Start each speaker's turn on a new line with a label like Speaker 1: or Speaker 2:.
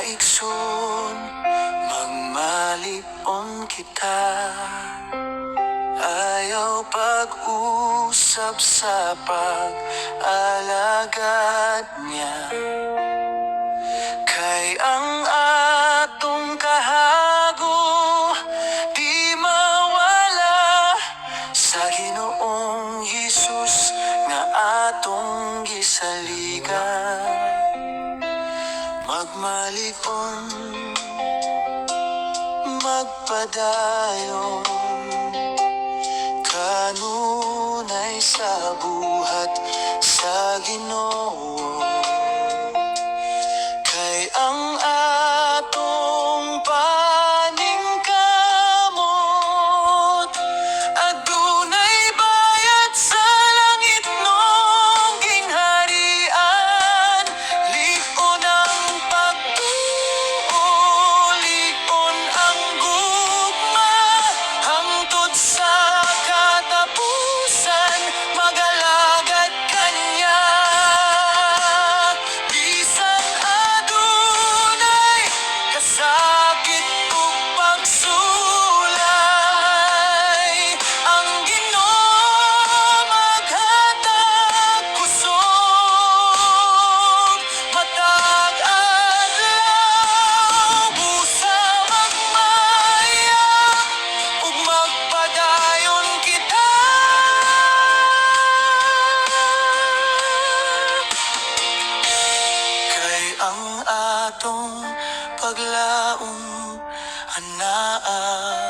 Speaker 1: Igsoon, magmalig-on kita. Ayaw pag-usab sa pag-alagad niya, kay ang atong kahago di mawala sa Ginoong Hesus nga atong gisaligan. Magmalig-on, magpadayon kanunay sa buhat sa Ginoo, kay ang atong paningkamot adunay bayad sa langit nong gingharian. Lig-on ang pagtuo, lig-on ang gugma, hangtod sa katapusan magalagad kanya. Bisan adunay kasakit ug pagsulay, ang Ginoo maghatag kusog matag adlaw. Busa magmaya ug magpadayon kita, kay ang atong paglaom anaa.